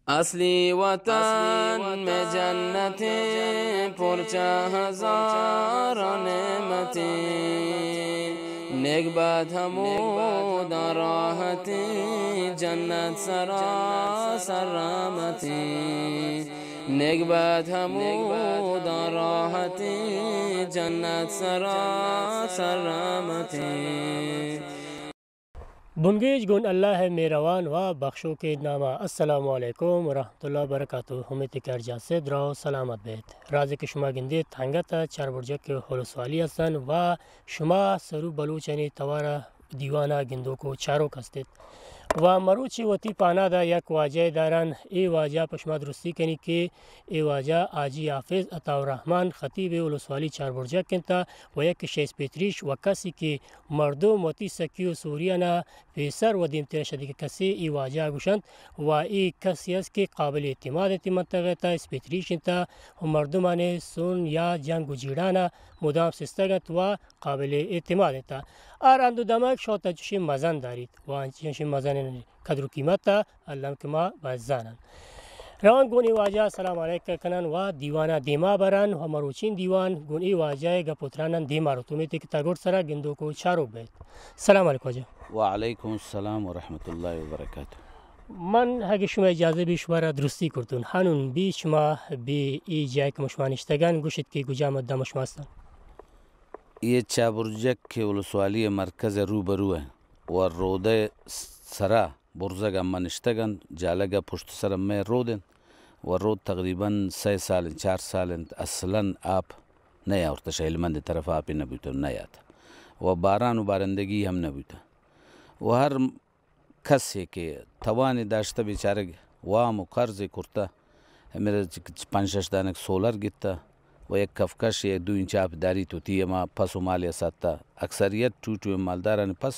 اصلی وطن میں جنتیں، پرچہ ہزار نعمتیں، نیک بد ہموداں راحتیں، جنت سراسر رحمتیں، نیک بد ہموداں راحتیں، جنت سراسر رحمتیں۔ بنگیج گون اللہ ءِ مہروان ءُ بخشوکیں نام ءَ۔ السلام علیکم ورحمۃ اللہ وبرکاتہ۔ امیت کہ ہر جاہ سے دراہ ءُ سلامت بیت۔ رازے کہ شما گندیت، ہنگت ءَ چاربرجک ولسوالی ہستن ءُ شما سرو بلوچانی توار ءَ دیوان ءَ گندوک ءُ چاروک ہستیت۔ ءُ مروچی وتی پاناد ءَ یک واجہ دارن، اے واجہ پہ شما درستی کنی کہ اے واجہ حاجی حافظ عطا الرحمن خطیب ولسوالی چاربرجک انت ءُ یک شے اسپیتریش ءُ کسی کہ مردم وتی سکی ءُ سوریانا پیسر ءُ دیمتر شہ دگہ کسے اے واجہ گوشنت ءُ اے کسی است کہ قابل اعتماد انت، منطقہ تا اسپیتریش انت ءُ مردمانی سن یا جنگ ءُ جیڑانا مدام سستگ انت ءُ قابل اعتماد انت۔ ہر ہند ءُ دمگ شوت چشیں مزن داریت ءُ انچیں مزن قدر ءُ قیمت الم کہ ما باید زانن۔ روان گونی واجہ سلام علیک کنن ءُ دیوانا دیما برن ءُ مروچین دیوان گون ای واجہ گپ ءُ ترانن دیما رو۔ امیت کہ تا گڈ سرا گندوک ءُ چاروک بیت۔ سلام علیک واجہ۔ وعلیکم السلام ورحمۃ اللہ وبرکاتہ۔ من اگہ شما اجازہ بی شما را درستی کرتون۔ ہنون بی شما بی ای جای کہ مشما نشتگن گوشت کہ گجا مدام شما ہستن۔ یہ چابرجک کہ ولسوالی مرکز روبرو ہے ءُ رودے سرا برزگ ءَ ما نشتگ انت، جالگ ءَ پشت سر ءَ مئے رود انت ءُ رود تقریباً سئے سال انت، چار سال انت، اصلاً آپ نہ آورتہ، شہ ہلمند طرف آپے نہ بوتہ، نہ یاتہ ءُ باران ءُ بارندگی ہم نہ بوتہ ءُ ہر کسے کہ توانے داشتہ بیچارگ وام ءُ قرضے کرتہ، ہمے را چ-، چ-، پنچ شش دانگ سولر گتہ ءُ یک کفکش یک دوئیں چاپ داریت وتی ہما پس ءُ مالے ساتہ۔ اکثریت ٹوٹوئیں مالدارانی پس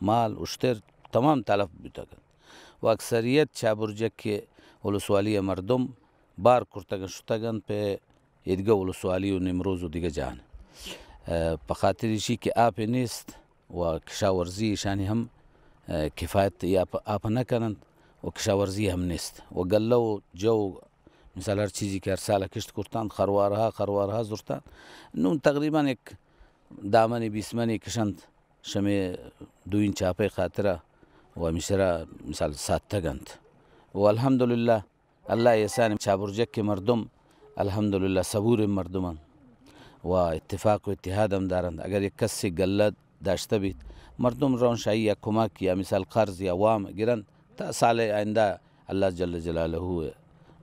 مال اشتر تمام تلف بوتگ انت ءُ اکثریت چابرجک ولسوالی ءِ مردم بار کرتگ انت، شتگ انت پہ ایدگہ ولسوالی ءُ نیمروز ءُ دگہ جاہاں۔ ءُ پہ خاطر ایشی کہ آپے نیست ءُ کشاورزی ایشانی ہم، ءُ کفایت یا آپ، آپ نہ کن انت ءُ کشاورزی ہم نیست ءُ گلہ ءُ جو مثال ہر چیزی کہ ہر سال کشت کرتان، خروارہا، خروارہا زرتان۔ نون تقریباً یک دہ منی بیست منی کشنت شمے دوئیں چاپے خاطرا ءُ ہمیشرا مثال ساتگ انت۔ ءُ الحمدللہ اللہ احسان، چابرجک مردم الحمدللہ صبور مردم انت ءُ اتفاق ءُ اتحاد ہم دارنت۔ اگر یک کسے گلہ داشتہ بیت، مردم رون شاہی یا کمک یا مثال قرض یا وام گرنت، تا سال آئندہ اللہ جل جلالہ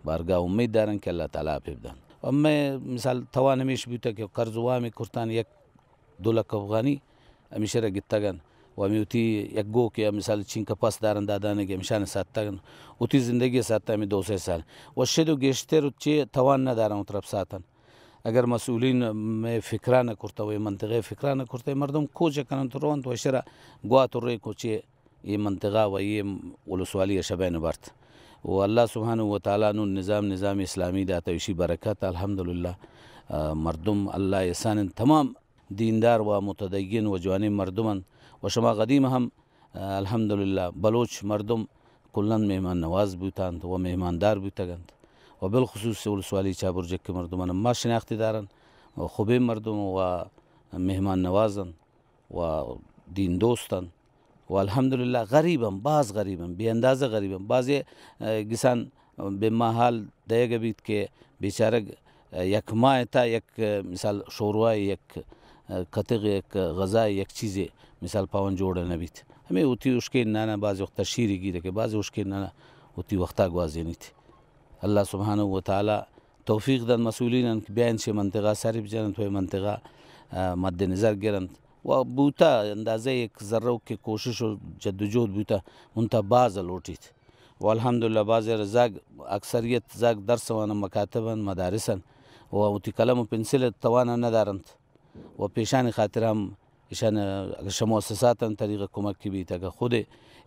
بارگاہ امید دارن کہ اللہ تعالی آپ بدنت۔ ءُ مئے مثال توان ہمیش بوتہ کہ قرض وام کرتان یک دو لکھ افغانی ہمیشرا گتگن ءُ ہمے وتی یک گوکے ءَ مثال چینکہ پس دارن دادانگے ہمشان ساتگن، وتی زندگی ساتہ ہمے دو سئے سال ءُ شد ءُ گیشتر چے توان نہ دارن ءُ طرف ساتن۔ اگر مسئولین مئے فکرا نہ کرتہ ءُ اے منطقہ فکرا نہ کرتہ، اے مردم کوچ کننت ءُ رونت ءُ اشرا گوات ءُ ریک ءُ چے اے منطقہ ءُ اے ولسوالی ءَ شبین برت۔ ءُ اللہ سبحانہ و تعالی نون نظام، نظام اسلامی داتہ، اشی برکت الحمدللہ۔ آ، مردم اللہ احسان انت، تمام دیندار ءُ متدین ءُ جوانیں مردم انت ءُ شما قدیم ہم، آ، الحمدللہ بلوچ مردم کلاً مہمان نواز بوتانت ءُ مہماندار بوتگ انت ءُ بالخصوص ولسوالی چابرجک مردمان ما شناختی دارن ءُ خوبیں مردم ءُ مہمان نواز انت ءُ دین دوست انت ءُ الحمدللہ غریب انت، باز غریب انت، بے اندازہ غریب انت۔ بازے، آ، گسان بے ماحال دئیگ بیت کہ بیچارگ یک ماہ تا یک مثال شوروا یک کتغ یک غذا یک چیزے مثال پاون جوڑ نہ بیت۔ ہمے وتی اشکین نانا بعض وقتا شیری گیرے کہ بعض اشکین نانا وتی وقتا گوازینیت۔ اللہ سبحانہ و تعالی توفیق دنت مسئولینان کہ بیاین چہ منطقہ سر بجننت و منطقہ، آ، مد نظر گرنت۔ و بوتا اندازہ یک ذرہ کہ کوشش و جد و جہد بوتا، منتہا باز لوٹیت۔ و الحمدللہ بازے را زاگ، اکثریت زاگ درس وانن، مکاتب انت، مدارس انت و وتی قلم و پنسل توان ندارنت و پیشانی خاطر ہم ایشان اگر شہ مؤسساتانی طریقہ کمک بیت، اگر خود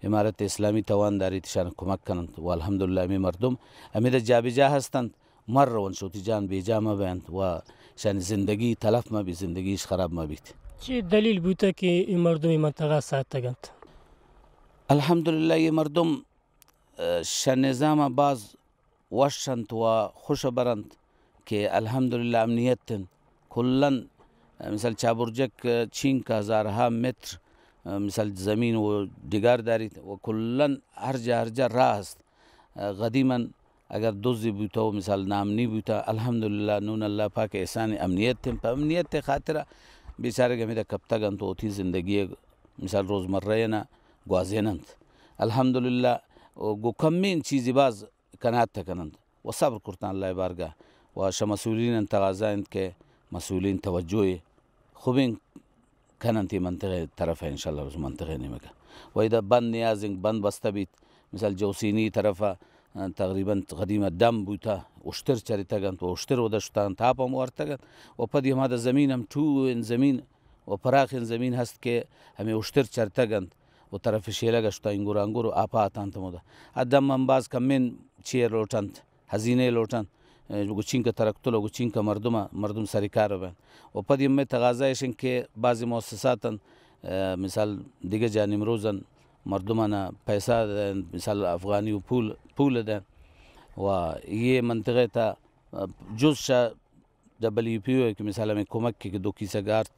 امارت اسلامی توان داریت ایشان کمک کننت و الحمدللہ ہمے مردم ہمیدا جابجا ہستنت۔ مر روانت، شہ وتی جان بیجا مہ بینت و شانی زندگی تلف مہ بیت، زندگیش خراب مہ بیت۔ چے دلیل بوتہ کہ اے مردم اے منطقہ ساتگ انت؟ الحمدللہ اے مردم، آ، شہ نظام باز وش انت و خوش بر انت کہ الحمدللہ امنیت انت۔ کلاً مثال چابرجک چینکہ ہزارہا متر مثال زمین و ڈگار داریت و کلاً ہر جا ہر جا راہ است۔ قدیماً اگر دزی بوتہ و مثال نامنی بوتہ، الحمدللہ نون اللہ پاک احسان امنیت انت۔ پہ امنیت خاطرہ بیچارگ ہمیدا کپتگ انت و وتی زندگی مثال روزمرہ نا گوازین انت۔ الحمدللہ و گو کمین چیزی باز کنات کننت و صبر کرتن اللہ بارگاہ و شہ مسئولین تقاضا انت کہ مسئولین توجہ خوبین کننت ای منطقہ طرف انشاءاللہ روز منطقہ نیمگا و ادا بند نیازنگ بند بستہ بیت۔ مثال جوسینی طرف تقریباً قدیم ڈم بوتا، اشتر چریتگ انت و اشتر و دشتان تاپ ہم وارتگ انت و پدی ہما دا زمین ہم ٹو ان زمین و پراخیں زمین ہست کہ ہمے اشتر چرتگ انت و طرف شیلگ ء شتہ انگور انگور و آپا اتانت ہمودا۔ آ دم ہم باز کمین چیئے لوٹ انت، ہزینہ لوٹ انت، ء گچینکہ ترکتل و گچینکہ مردم ء مردم سرکار بنت۔ و پد یمے تقاضا اش انت کہ بعضی مؤسسات انت، ء مثال دگہ جا نیمروز انت، مردمانا پیسہ دینت، مثال افغانی و پول، پول دینت۔ و یہ منطقہ تا جز شہ ڈبلیو پی او ء کہ مثال ہمے کمک کہ دو کیسگ آرت،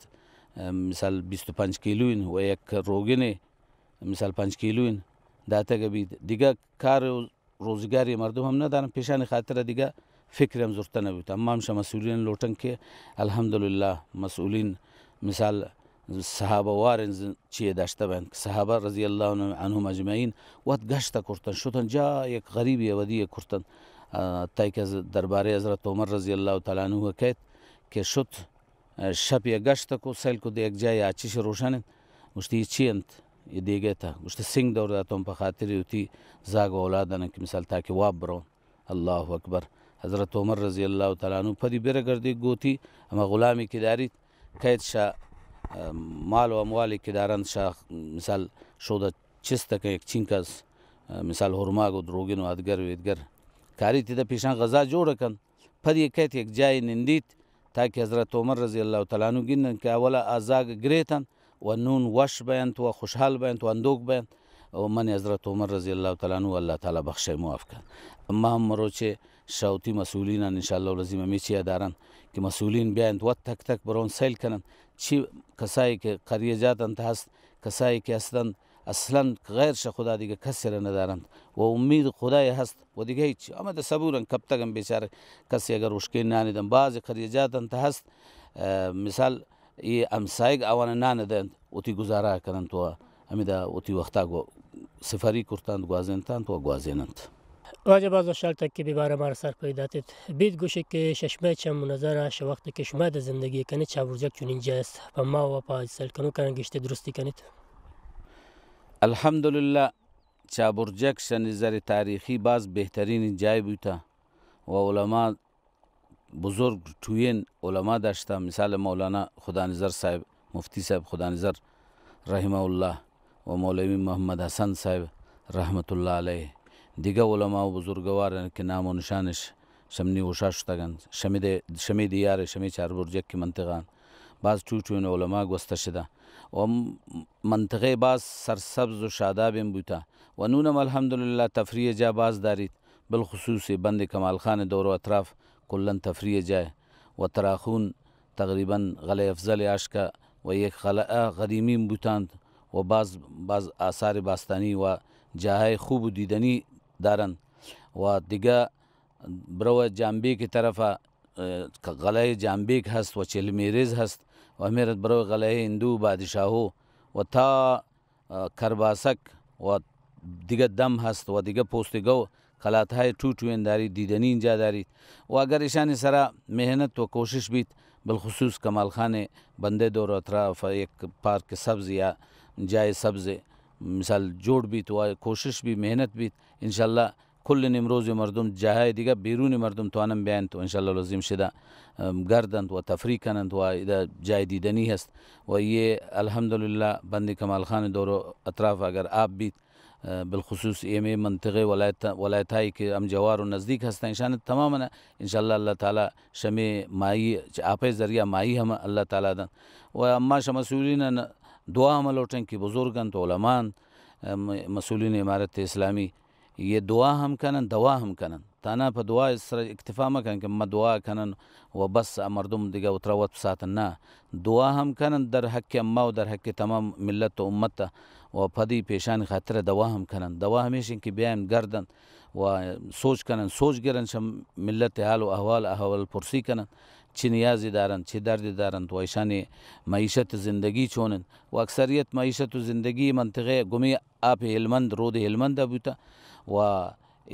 ء مثال بیست و پنچ کیلو انت و یک روگنے مثال پنچ کیلو انت داتگ بیت۔ دگہ کار و روزگاری مردم ہم نہ دارن، پیشانی خاطر دگہ فکر ہم زرتہ نہ بوت۔ اما ہم شہ مسئولین لوٹن کہ الحمدللہ مسئولین مثال صحابہ واریں ز-، چیئے داشتہ بینت۔ صحابہ رضی اللہ عنہم اجمعین وت گشت کرتن، شتن جا یک غریبی ودی کرتن، آ، حتی کہ از دربارے حضرت عمر رضی اللہ تعالی عنہ کہت کہ شت، آ، شپ یا گشت کو سیل کو دے یک جای آچش روشن انت۔ گوشتی، یہ چی انت؟ یہ دیگے تا۔ گوشتی، سنگ دور داتوں پہ خاطر ہوتی زاگ و اولادن کہ مثال تاکہ واب برون۔ اللہ اکبر۔ حضرت عمر رضی اللہ تعالی عنہ پدی برگردی گوتی، ہما غلامی کہ داریت، کئیت شہ، ء، مال و اموالی کہ دارنت شہ، مثال، شودہ چست کن یک چینکس، ء، مثال، ہرماگ و دروگن و ادگر و ادگر کاری تیدا پیشان غذا جوڑ کن۔ پدی کئیت یک جای نندیت، تاکہ حضرت عمر رضی اللہ تعالی عنہ گندن کہ اولا آ زاگ گریتن، و نون وش بینت و خوشحال بینت و اندوک بینت و من حضرت عمر رضی اللہ تعالی عنہ اللہ تعالی بخشے معاف کن۔ اما ہم مروچے شہ وتی مسئولینان انشاءاللہ العظیم ہمے چیا دارن کہ مسئولین بیاینت وت تک تک برون سیل کنن، چی کسائی کہ قریہ جاتن تہ ہست، کسائی کہ ہستن اصلاً غیر شہ خدا دیگہ کسے را ندارنت و امید خدای ہست و دیگہ ہچ۔ ہمے تہ صبورن کپتگن بیچارہ، کسے اگر اشکین نانی دن، بعض قریہ جاتن تہ ہست، ء، مثال، اے ہمسائگ آوان نان دنت، وتی گزارہ کننت و ہمیدا وتی وختا گو-، سفری کرتنت، گوازینتنت و گوازیننت۔ واجہ باز وشحال تک کہ بے بارہ مارا سرپدی داتت۔ بیت گوشے کہ ششمہ چم و نظر شہ وقت کہ شما در زندگی کنیت چابرجک چونین جاہ است، پہ ما و پہ سیل کنوکان گیشتر درستی کنیت۔ الحمدللہ، چابرجک شہ نظر تاریخی باز بہترین جای بوتا و علماء بزرگ ٹوئین علماء داشتہ، مثال مولانا خدانظر صاحب، مفتی صاحب خدانظر رحمہ اللہ و مولوی محمد حسن صاحب رحمت اللہ علیہ، دگہ علماء و بزرگوار کہ نام و نشانش شمنی ہوشا شتگنت، شمی دے-، شمی دیار، شمی چار برجک کی منطقہ انت، باز ٹو ٹوئین علماء گوستہ شدہ و م-، منطقہ باز سرسبز و شادابین بوتہ و نون ہم الحمدللہ تفریح جا باز داریت۔ بالخصوص اے بند کمال خان دور و اطراف کلاً تفریح جاہ و تراخون تقریباً قلعہ افضل آشکا و یک قلعہ قدیمی بوتانت و باز، باز آثار باستانی و جاہائے خوب و دیدنی دارنت و دگہ برو جامبیک طرفا، اه، قلعہ جامبیک ہست و چل میرز ہست و ہمے رد برو قلعہ ہندو بادشاہو و تا ء کرباسک و دگہ دم ہست و دگہ پوست گو قلات ہائے ٹو ٹوئین داریت، دیدنی جا داریت و اگر اشانی سرا محنت و کوشش بیت، بالخصوص کمال خان بندے دور و اطراف یک پارک سبز یا جائے سبز مثال جوڑ بیت و کوشش بی محنت بیت، انشاءاللہ کل نیمروز مردم جاہے دیگہ بیرون مردم توانن بیاینت و انشاءاللہ العظیم شدا، ام، گردنت و تفریح کننت و ادا جاہ دیدنی ہست و یہ الحمدللہ بند کمال خان دور و اطراف اگر آپ بیت، اه، بالخصوص اے ہمے منطقہ ولایت، ولایتائی کہ ہم جوار و نزدیک ہستن، اشان تماما انشاءاللہ اللہ تعالی شمی ماہی، چہ آپے ذریعہ ماہی ہم اللہ تعالی دنت و اما شہ مسئولین دعا ہم لوٹن کہ بزرگ انت، علماء انت، ام، مسئولین امارت اسلامی یہ دعا ہم کنن، دوا ہم کنن۔ تہنا پہ دعا سرا اکتفا مہ کن کہ ما دعا کنن و بس، آ مردم دگہ وترا وت بساتن۔ نہ، دعا ہم کنن در حق اما و در حق تمام ملت و امت و پدی پیشانی خاطر دعا ہم کنن۔ دعا ہمیش انت کہ بیاین گردن و سوچ کنن، سوچ گرن، شم ملت حال و احوال، احوال پرسی کنن، چی نیازی دارن، چی دردی دارن و ایشانی معیشت زندگی چون انت۔ و اکثریت معیشت و زندگی منطقہ گمی آپ ہلمند، رود ہلمند بوتا و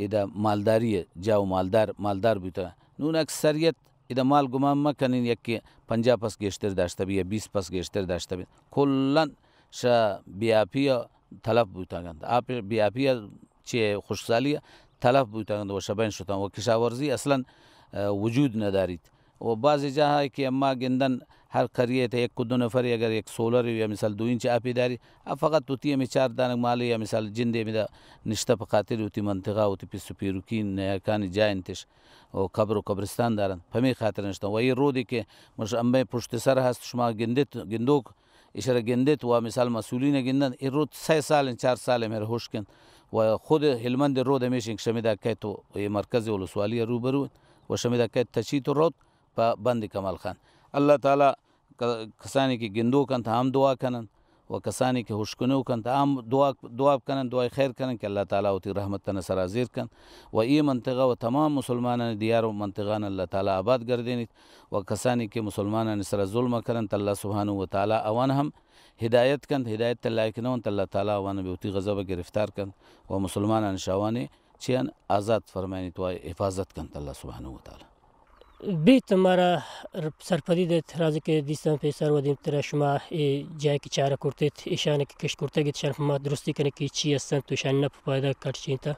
ادا مالداری جا و مالدار، مالدار بوتا۔ نون اکثریت ادا مال گمان مہ کنین یکے پنجاہ پس گیشتر داشتہ بی یا بیست پس گیشتر داشتہ بی، کلن شہ بی آپی تلف بوتگ انت۔ آپ بی آپی چہ خشکسالی تلف بوتگ انت و شبین شتن و کشاورزی اصلاً، اه، وجود نداریت۔ و بعضی جاہا کہ اما گندن ہر قریہ تہ یک و دو نفر اگر یک سولر یا مثال دو انچ آپی داری، اب فقط وتی ہمیں چار دانگ مالی یا مثال جندے مدا نشتہ پہ خاطر وتی منطقہ، وتی پس و پیروکین نیاکانی جا انتش و قبر و قبرستان دارن، پمی خاطر نشتن۔ و یہ رودی کہ مش امبے پشت سر ہست، شما گندت، گندوک اشرا گندت و مثال مسئولین گندن، اے رود سہ سال، چار سال مہر ہوش کن و خود ہلمند رود ہمیش انت کہ شمیدا کیت و یہ مرکز ولسوالی روبرو انت و شمیدا کیت تچیت و روت پہ بند کمال خان۔ اللہ تعالی ک-، کسانی کہ گندوک انت ہم دعا کنن و کسانی کہ ہشکنوک انت ہم دعا، دعا کنن، دعای خیر کنن کہ اللہ تعالی وتی رحمت تن سرا زیر کن و اے منطقہ و تمام مسلمانانی دیار و منطقان اللہ تعالی آباد گردینیت و کسانی کہ مسلمانانی سرا ظلم کننت اللہ سبحانہ و تعالی آوان ہم ہدایت کنت، ہدایت لائق نہ انت اللہ تعالی آوان بہ وتی غضب گرفتار کنت و مسلمانانی شاوانی چیان آزاد فرمائینیت و حفاظت کنت اللہ سبحانہ و تعالی۔ بیت مارا سرپدی دیت، رازی کہ دیستان پیسر و دیمترا شما اے جای کہ چارہ کرتیت، ایشان کہ کشت کرتگیت، ایشان پہ ما درستی کنیت کہ چی ہستنت و ایشان نپ پائدگ کٹ چینتا؟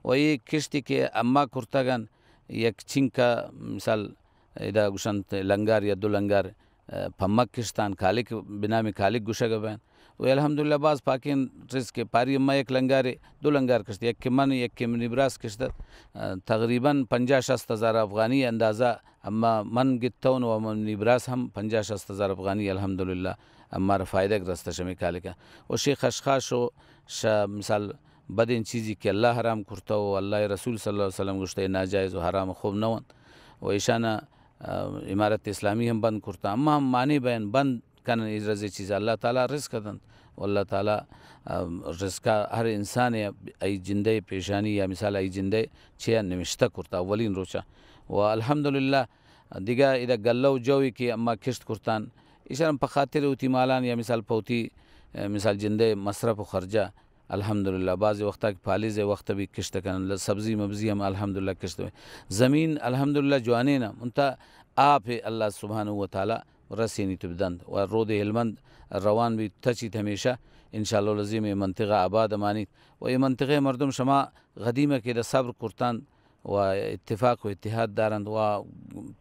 و اے کشتی کہ اما کرتگن یک چنکا مثال ادا گوشنت لنگار یا دو لنگار، اه، پمک کشتان کالک بنامی کالک گوشگ بین۔ و الحمدللہ باز پاکین رزق پاری اما یک لنگارے، دو لنگار کشت، یک کہ من، یک کہ منی براس کشت۔ اه، تقریباً پنجاہ شست ہزار افغانی اندازہ اما من گتون و منی براس ہم پنجاہ شست ہزار افغانی الحمدللہ امارا فائدگ رستہ شمی کالکا۔ و شی خشخاش و شہ مثال بدین چیزی کہ اللہ حرام کرتہ و اللہ رسول صلی اللہ علیہ وسلم گوشتہ ناجائز و حرام خوب نہ ونت و ایشانا، اه، امارت اسلامی ہم بند کرتہ، اما ہم معنی بین بند کنن اے رزے چیز اللہ تعالی رزق دنت و اللہ تعالی، اه، رزقا ہر انسان ای جندے پیشانی یا مثال ای جندے چیا نوشتہ کرتہ اولین روچا و الحمدللہ دگہ ادا گلہ و جوی کہ اما کشت کرتان ایشان پہ خاطر وتی مالان یا مثال پہ وتی، اه، مثال جندے مصرف و خرجہ الحمدللہ، بعضی وقتا کہ پالیز وقت بھی کشت کنن، ل-، سبزی مبزی ہم الحمدللہ کشت۔ زمین الحمدللہ جوانین، منتہا آپ اللہ سبحانہ و تعالی رسینیت بدنت و رود ہلمند روان بیت تچیت ہمیشہ، انشاءاللہ العظیم اے منطقہ آباد مانیت و اے منطقہ مردم شما قدیمہ کہ دا صبر کرتان و اتفاق و اتحاد دارنت و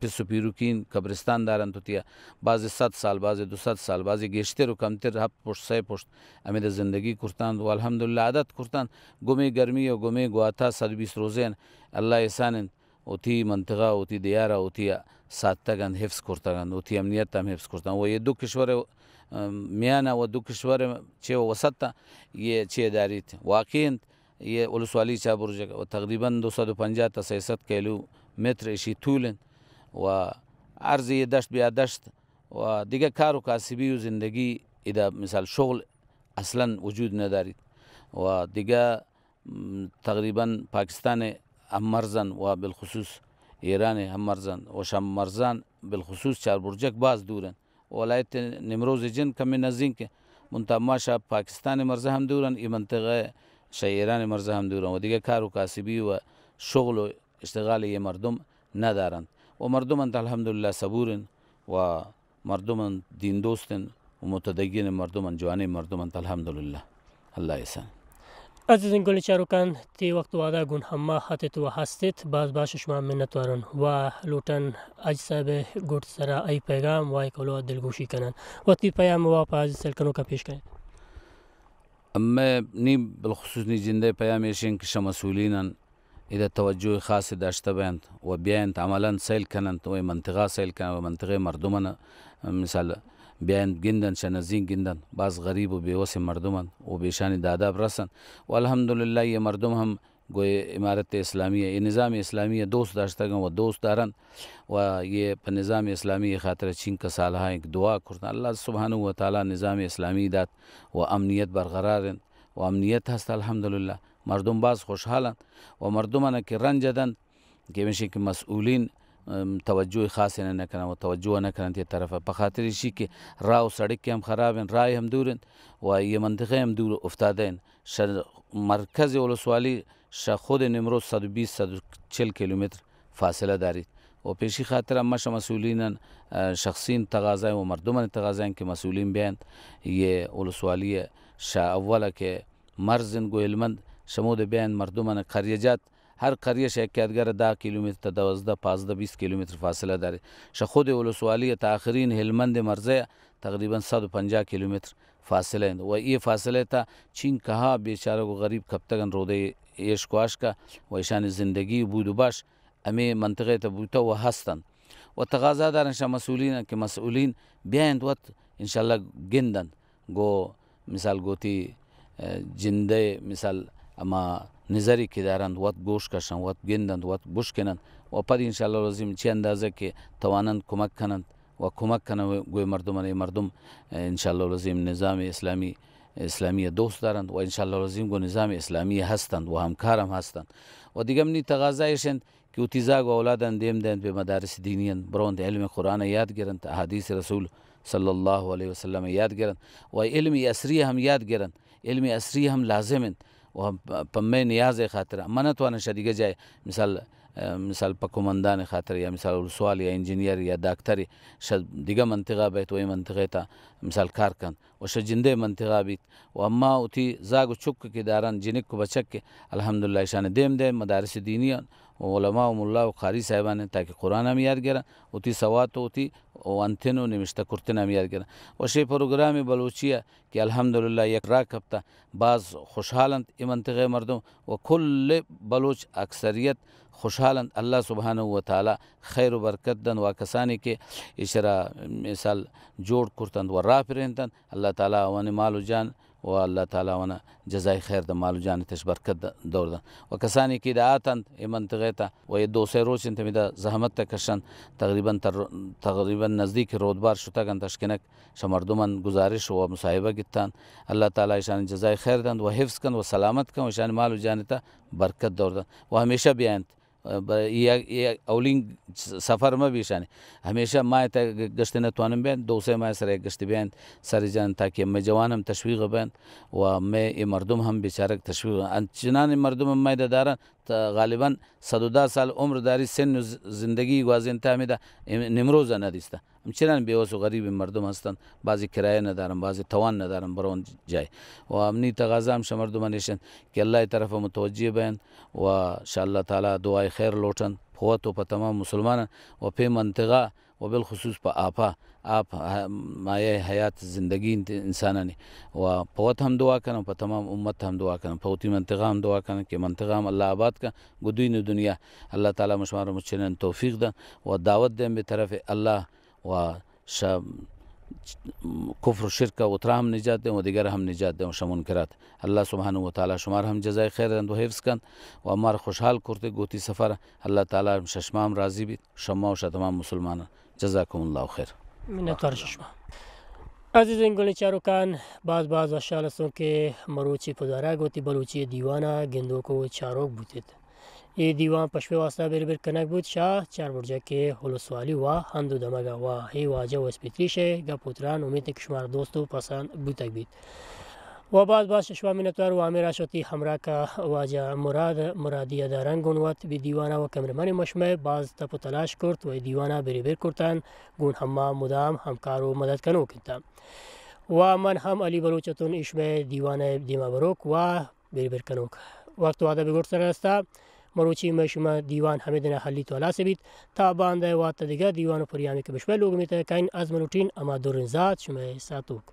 پس و پیروکین قبرستان دارنت و تیا بعض صد سال، بعض دو صد سال، بعض گیشتر و کمتر، ہپت پشت، سئے پشت ہمیدا زندگی کرتنت و الحمدللہ عادت کرتنت۔ گمے گرمی و گمے گواتا صد بیست روزین اللہ احسان انت، وتی منطقہ، وتی دیارا، وتی ساتتگنت، حفظ کرتگنت، وتی امنیت ہم حفظ کرتنت۔ و یہ دو کشور، ام، میانا و دو کشور چہ وسطا یہ چہ داریت واقعی انت۔ یہ ولسوالی چا برجک و تقریباً دو سد و پنجاہ تا سئے سد کیلو متر اشی طول انت و عرض یہ دشت بیا دشت و دگہ کار و کاسبی و زندگی ادا مثال شغل اصلاً وجود نداریت و دگہ، م، تقریباً پاکستان ہم مرزن و بالخصوص ایران ہم مرزن و شام مرزان بالخصوص چار برجک باز دور انت۔ ولایت نیمروز جن کمی نزدیک، منتہا ما شہ پاکستان مرزا ہم دورن، ای منطقہ شہ ایران مرزا ہم دورن و دگہ کار و کاسبی و شغل و اشتغال یہ مردم ندارنت و مردم انت الحمدللہ صبور انت و مردم انت دین دوست انت و متدین مردم انت، جوانیں مردم انت الحمدللہ۔ اللہ احسان۔ عزیزین گل چاروکان، تی وقت وعدہ گون ہما ہتت و ہستت، باز باش شما منتوارن و لوٹن حاج صاحب گوٹ سرا ای پیغام و ای کولو دلگوشی کنن و تی پیام و پہ عزیز سیل کنوکا پیش کنیت۔ مئے نی بالخصوص نی جندے پیام ایشین کہ شہ مسئولینن ادا توجہ خاص داشتہ بینت و بیاینت عملاً سیل کننت و اے منطقہ سیل کننت و منطقہ مردمان مثال بیاینت گندنت، شہ نزیک گندنت، باز غریب و بیوس مردمان و بیشانی داداب رسنت و الحمدللہ یہ مردم ہم گوئے امارت اسلامی ء، اے نظام اسلامی ء دوست داشتگ انت و دوست دارنت و یہ پہ نظام اسلامی ء خاطر چینکہ سالہا انت دعا کرتن۔ اللہ سبحانہ و تعالی نظام اسلامی دات و امنیت برقرار انت و امنیت ہست الحمدللہ۔ مردم باز خوشحال انت و مردمان کہ رنج دنت کہ ہمیشی کہ مسئولین، ام، توجہ خاص نہ کنن و توجہ نہ کنن یہ طرف۔ پہ خاطر ایشی کہ راہ و سڑک ہم خراب انت، راہ ہم دور انت و یہ منطقہ ہم دور افتادہ انت۔ شہ مرکز ولسوالی شہ خود نیمروز صد و بیست، صد و چل کیلومتر فاصلہ داریت و پیشی خاطر ہم شہ مسئولین، آ، شخصین تقاضا و مردمان تقاضا کہ مسئولین بیانت، یہ ولسوالی شہ اول کہ مرز انت گو ہلمند، شمود بیانت مردمان قریہ جات، ہر قریہ شہ یک یادگار دہ کیلومتر تا دوازدہ، پانزدہ، بیست کیلومتر فاصلہ داریت۔ شہ خود ولسوالی تا آخرین ہلمند مرزہ تقریباً صد و پنجاہ کیلومتر فاصلہ انت و یہ فاصلہ تا چینکہا بیچارگ و غریب کپتگن رودے ایش کواشکا و ایشانی زندگی و بود و باش ہمے منطقہ تا بوتہ و ہستن و تقاضا دارن شہ مسئولین کہ مسئولین بیاینت وت انشاءاللہ گندن گو مثال گوتی، اه، جندے مثال ہما نظری کہ دارنت وت گوش کشن، وت گندنت، وت بشکنن و پد انشاءاللہ العظیم چی اندازہ کہ تواننت کمک کننت و کمک کنن گوئے مردم، اے مردم، اه، انشاءاللہ العظیم نظام اسلامی، اسلامی دوست دارنت و انشاءاللہ العظیم گو نظام اسلامی ہستنت و ہمکار ہم ہستنت و دیگہ منی تقاضا ایش انت کہ وتی زاگ و اولادان دیم دینت بہ مدارس دینیان برونت، علم قرآن یاد گرنت، احادیث رسول صلی اللہ علیہ وسلم یاد گرنت و علم عصری ہم یاد گرنت۔ علم عصری ہم لازم انت و ہم پ-، پمے نیاز خاطر من توانن شہ دیگہ جائے مثال، اه، مثال پہ کمندان خاطر یا مثال ولسوال یا انجینئر یا داکتر شہ دیگہ منطقہ بیت و اے منطقہ تا مثال کار کنت و شہ جندے منطقہ بیت و اما وتی زاگ و چک کہ دارن جنک و بچک کہ الحمدللہ ایشان دیم دے مدارس دینی ان و علماء و ملا و قاری صاحبان تاکہ قرآن ہم یاد گرن، وتی سوات و وتی و انتن و نوشتہ کرتن ہم یاد گرن و شے پروگرام بلوچی کہ الحمدللہ یک راہ کپتہ، باز خوشحال انت اے منطقہ مردم و کل بلوچ اکثریت خوشحال انت۔ اللہ سبحانہ و تعالی خیر و برکت دنت و کسانی کہ ایشرا مثال جوڑ کرتنت و راہ پرینتنت، اللہ تعالی آوانی مال و جان و اللہ تعالی آوانا جزائے خیر دنت، مال و جان تش برکت د-، دور دنت و کسانی کہ ادا آتنت اے منطقہ تا و یہ دو سے روچ انت ہمیدا زحمت تا کشنت، تقریباً تر-، تقریباً نزدیک رودبار شتگ انت اشکنک شہ مردمان گزارش و مصاحبہ گتان۔ اللہ تعالی ایشانی جزائے خیر دنت و حفظ کنت و سلامت کنت و ایشانی مال و جان تا برکت دور دنت و ہمیشہ بیاینت۔ ب-، یہ، یہ اولین سفر مہ بیشانی۔ ہمیشہ ماہ تا گ-، گشت نہ توانن بیاینت، دو سے ماہ سر یک گشت بیاینت، سر جان تاکہ مئے جوان ہم تشویق بینت و مئے اے مردم ہم بیچارگ تشویق۔ انچنان مردم ہم مئے دارن تا غالباً صد و دہ سال عمر داری، سن و ز-، زندگی گوازینتا ہمیدا ام-، نمروز نہ دیستا۔ ہمچنان بیوس و غریب مردم ہستنت، بعضی کرایہ ندارن، بعضی توان ندارن برون جائے۔ و امنی تقاضا ہم شہ مردمان ایش انت کہ اللہ طرف متوجہ بینت و شہ اللہ تعالی دعائے خیر لوٹنت، پہ وت و پہ تمام مسلمانان و پہ منطقہ و بالخصوص پہ آپا، آپ ہ-، مایہ حیات زندگی انت انسانانی و پہ وت ہم دعا کنن، پہ تمام امت ہم دعا کنن، پہ وتی منطقہ ہم دعا کنن کہ منطقہ ہم اللہ آباد کن، گو دین و دنیا اللہ تعالی مشمار مچنن توفیق دنت و دعوت دین بہ طرف اللہ و شہ کفر و شرک و ترا ہم نجات دیں و دیگر ہم نجات دیں و شہ منکرات۔ اللہ سبحانہ و تعالی شمار ہم جزائے خیر دنت و حفظ کنت و ہمار خوشحال کرتے گوتی سفر۔ اللہ تعالی شہ شما ہم راضی بیت، شما و شہ تمام مسلمانان۔ جزاکم اللہ خیر۔ منتوار شما۔ عزیزین گلیں چاروکان، باز باز وشحال ہستوں کہ مروچی پدارگ وتی بلوچی دیوانا گندوک و چاروک بوتیت۔ اے دیوان پہ شمئے واستا بیر بیر کنگ بوت شہ چاربرجک ولسوالی وا ہند و دمگا وا۔ اے واجہ و اسپیتریش ء گپ و تران امیت کہ شمارا دوست و پسند بوتگ بیت۔ و باز باز شہ شما منتوار و ہمے راہ شہ وتی ہمراہ کا واجہ مراد مرادی ء دارن گون وت بی دیوانا و کمرمن مشمئے باز تپ و تلاش کرت و اے دیوانا بیر بیر کرتن گون ہما مدام ہمکار و مدد کنوک انت۔ و من ہم علی بلوچ اتون ایشمئے دیوان ء دیما بروک و بیر بیر کنوک۔ وقت وعدہ بگوٹ سر رستا۔ مروچی مئے شما دیوان ہمے دنا حلی تو ہلاس بیت۔ تا باندہ وات دگہ دیوان و پریامی کہ بشمئے لوگ میتہ کئین از ملوٹین ہما درین ذات شمئے ساتوک۔